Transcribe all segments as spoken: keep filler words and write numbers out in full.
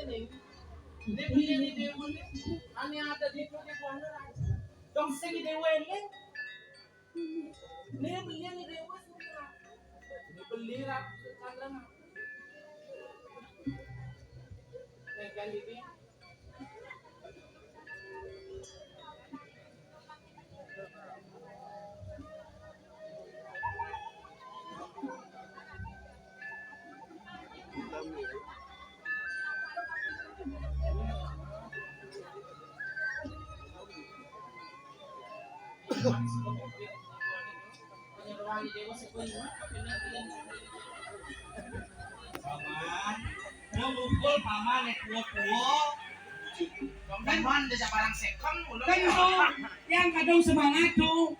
Né beli né déwa né, ané ada di déwa né. Dong sing déwa né. Né beli né déwa sing. Né beli ratu Chandra. Né kan di Paman, mau mukul paman nek kuo-kuo. Teman desa barang sekon, ulun. Kan yang kadang semangat tuh.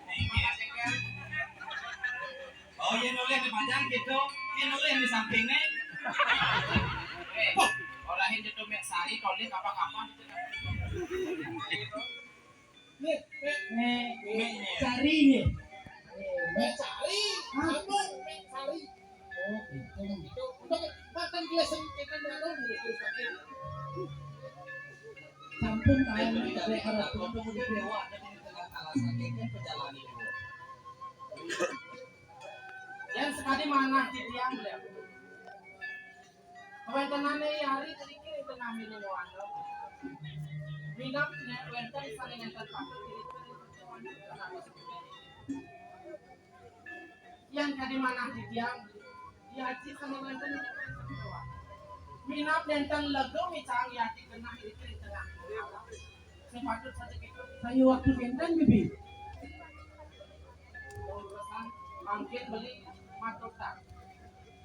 Oh, iya noleh di panjang gitu. Iya noleh di samping nih. Eh, olahin gitu mek sari, kalau apa-apa. Nih, nih, nih, nih, cari nih. Nih, cari. Hah? Abang, nih, cari. Oh, gitu. Itu untuk makan gelas yang kita dorong, terus, terus pakai. Sampun tahan, nek arep ketemu di dewa, ada di tengah kalas, akhirnya perjalanan itu. Yang sekali mana titiang, ya? Kawéntenané Yari ngriki ing tengahing wanda. Minab nek wénten sané nénten patut ngriki ing tengahing wanda. Yang tadi manah di tiang, Yaji sané wénten ngriki ing tengahing wanda. Minab nénten lega micang Yaji genah ngriki ing tengahing wanda. Sing patut saja kita. Saya waktu nénten, Bibi. Mangkin beli matur tak.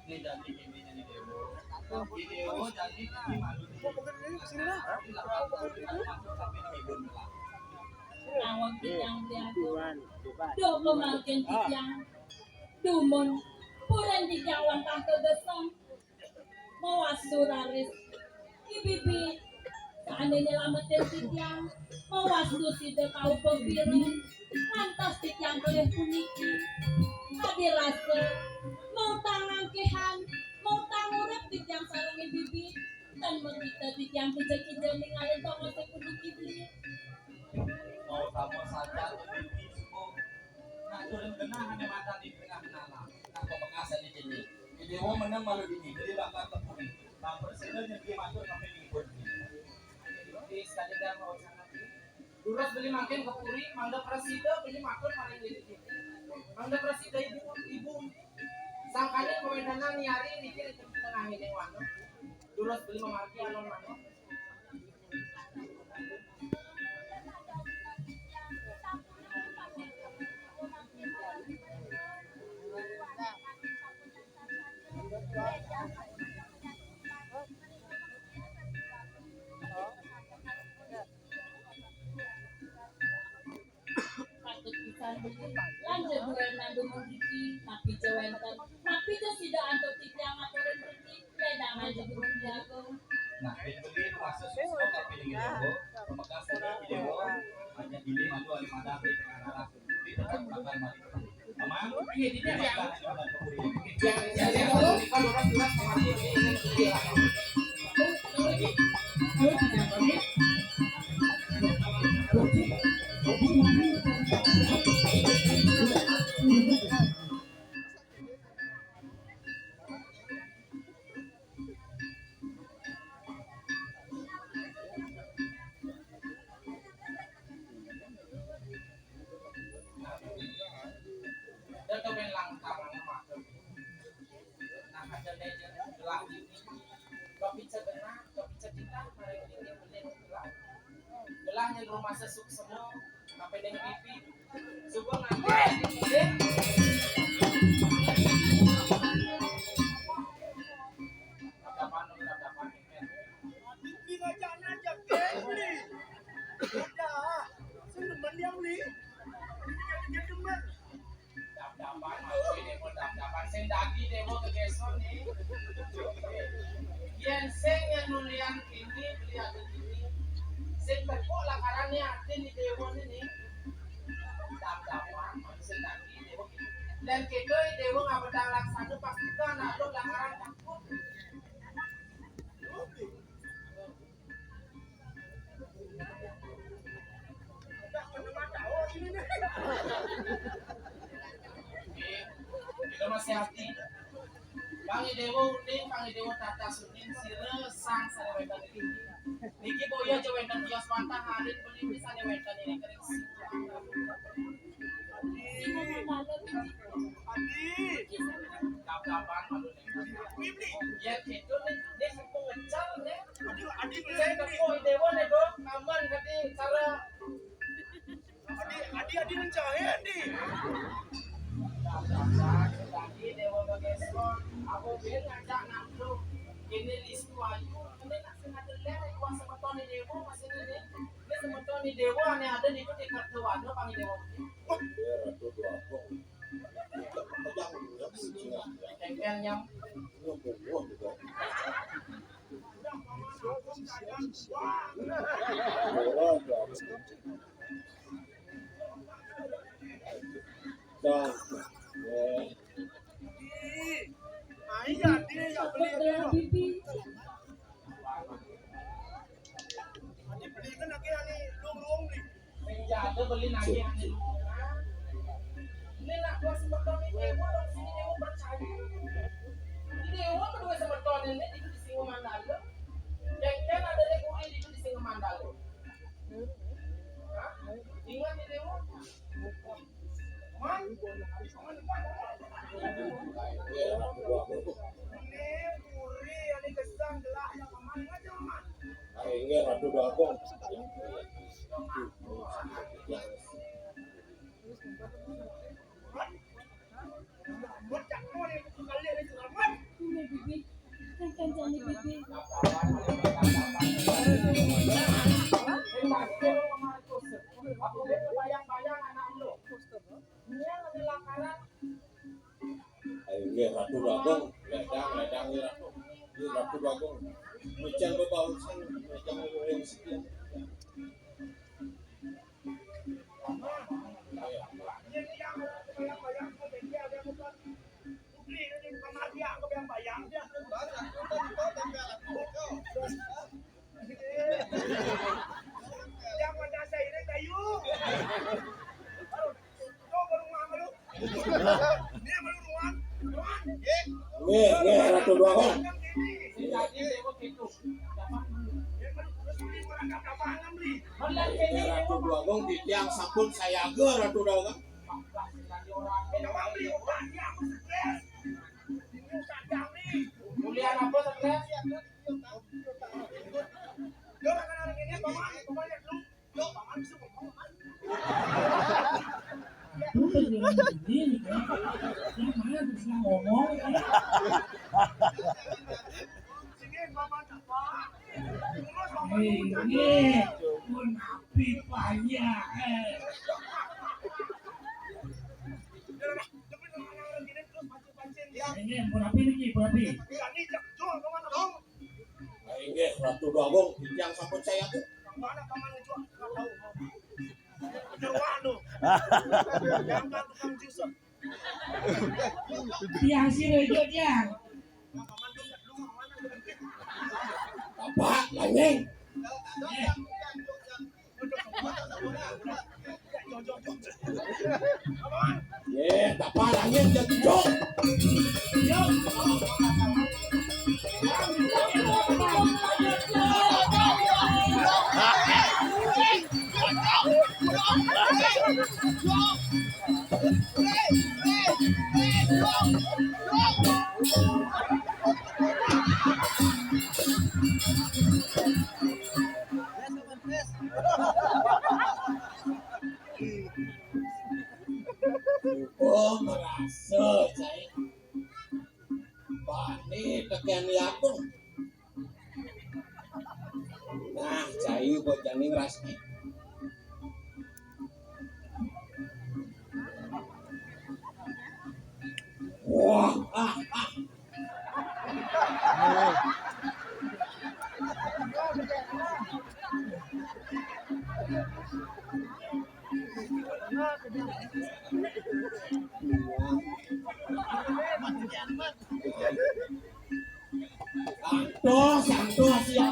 Ini jadi ini jadi dewo. Ini dewo jadi ini malu. Nawang titiang priagung. Duh pemangkin titiang. Dumun. Purun titiang wantah kagesang. Mawastu raris. Ki Bibi. Sané nyelametin titiang. Mawastu sida kaupa pira. Ngantos titiang kelih puniki. Kadi rasa. Mautang angkihan. Mautang urip titiang sareng Ki Bibi. Tan makita titiang kija-kija ningalin tongosé puniki beli. Mau sama saja Ki Bibi suku. Nah, turun genah ané mata di tengah benana. Nah, pamekasan di sini. Di dewa menang malu dini. Beli bakal tepuri. Bang Persela nyengki matur sampai di pun. Di sekali dah mau sangat. Durus beli mangkin ke puri, mangda prasida beli matur paling diri. Mangda prasida ibu, ibu. Sangkane kawéntenan Yari niki ring tengah ing wanda. Durus beli mamargi alon manuk. Patut pisan beli. Lan jaduran nandu mriki, napi ja wénten, napi ja sida antuk titiang aturin mriki, wedangan jaduran jagung. Nah, itu beli masuk susu tapi dengan jago, pemekas saja di dewa, hanya dili madu alih madah di tengah darah. Di tempat makan madu. Aman? Iya, di dewa. Nah, ada meja gelah ini. Kopi cedena, kopi cedita, mari ini beli gelah. Gelah yang rumah sesuk semua, sampai dengan pipi. Subuh nanti. Ada mana, ada mana. Iki ngajak-ngajak ke beli. Udah, sing demen yang beli. Ini kan demen. Dap-dapan, aku ini mau dap-dapan. Sing dadi dewa kegeson nih. Yen sing yang nulian ini, beli ada ini. Sing tepuk lakaran nih, hati nih dewa ini. Dap-dapan, sing dadi dewa. Dan kita dewa ngabedang laksana pasti kan anak lu lakaran takut. Sejati. Pangidéwa uning, pangidéwa tatas uning, sira sang sané wénten ing. Niki boya aja wénten tios wantah alin beli sané wénten ing kering. Adi. Adi. Kapan malu ning. Yén kéto ning, ning pengecal ning. Adi, adi, sing adi. Teko idéwa né, Dok. Aman dadi cara. Adi, adi, adi, ning cahé, adi. Dadi Déwa Bagésa, aku ben ngajak nang lu. Kéné listu ayu, kéné nak sing ada lén, kuasa semeton idéwa masih ini. Ini semeton idéwa ané ada di itu tingkat dua, ada pangidéwa. Wah, ya, Ratu Dua Agung. Kengkeng nyam. Menjaga beli nagih ane. Ini nak dua semeton ini, Déwa dong sini, Déwa percaya. Déwa kedua semeton ini itu di Singamandala. Kengkeng ada di kuil itu di Singamandala. Hah? Ingat ya, Déwa. Man. Ini puri, ini gesang, gelah yang aman, aja aman. Inggih, Ratu Dua Agung. Ini, Bibi. Kan kancane, Bibi. Aku bayang-bayang anak lu. Ini lagi lakaran. Ayo, nggih, Ratu Bagong, ledang, ledang, nggih, Ratu. Nggih, Ratu Bagong. Mejang bebausan, mejang bebausan. Yang mana saya ini kayu. Tuh, baru ngomong lu. Ini baru ruan. Ruan. Nggih, nggih, Ratu Bagong. Ini. Ini Ratu Bagong titiang sampun sayaga, Ratu Bagong. Mulian apa, stres? Lu kan jangan begini, ya. Yang mana terus ngomong, ya? Sini, Mama, Papa. Ini, ini, pun api banyak, eh. Ini, pun api niki, pun api. Inggih, Ratu Bagong, titiang sampun saya tuh. Mana paman itu? Nggak tahu. Jeruan tuh. Yang tukang jus. Tiang sih, Rejo, tiang. Bapak, Lanying. Ye, Bapak, Lanying, jadi jok. Oh, merasa, cai. Bani tekén liatung. Nah, cai buat janing rasanya. Wah, ah, ah. Santos, santos, ya.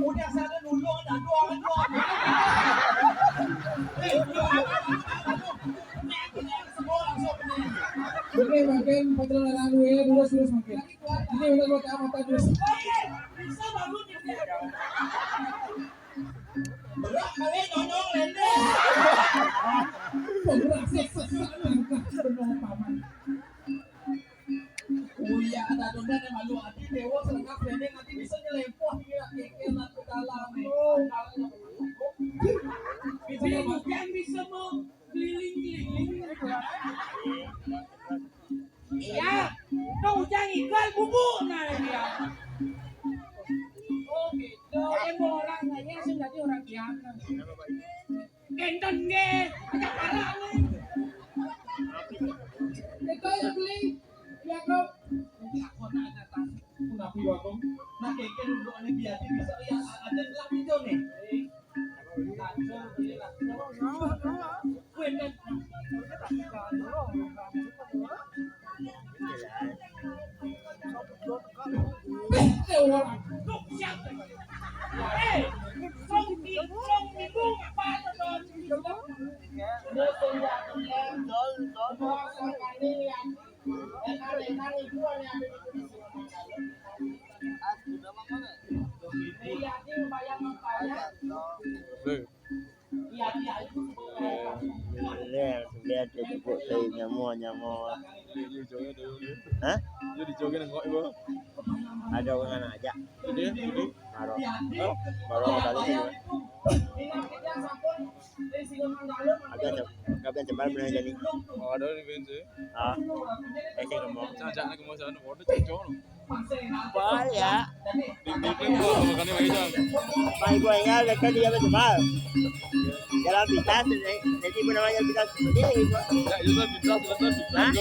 Udah sana dulu, ada dua, dua. Eh, dua, dua, dua, dua. Semua langsung. Oke, makin pacaran lalu ya, dulu terus makin. Ini udah gua tamat terus. Bisa bangun ya. Berat kali, nyonyong, lende. Berat, sesek, sesek, sesek, bener, paman. Uya, ada dondan yang malu hati, dewa, serengap, lende, nanti bisa nyelepoh, kira, kira, nanti dalam, nih. Bisa, bukan bisa mau keliling-keliling. Iya, tuh ujang ikal bubuk nah dia. Oh gitu, emang orang nanya sih tadi orang biasa. Gendon ge, ada parah nih. Itu aja beli, ya kok. Aku anak atas, aku nabi wakong. Nah, kayak dulu aneh biasa bisa ya ada lah itu nih. Lihat, lihat dia tepuk kayu nyamuk, nyamuk. Hah? Ada orang aja. Baru, baru kali ini. Agak cep-, agak cepat benar jadi. Oh, ada di bensin. Ah, saya sih ngomong. Jangan, jangan ngomong sana, waduh, cocok. Bahaya. Di, di, di, gua, gua kan ini aja. Pai gua ya, mereka dia berdebat. Jalan pintas, jadi gua namanya pintas seperti ini, gua. Ya, itu kan pintas, itu kan pintas. Hah?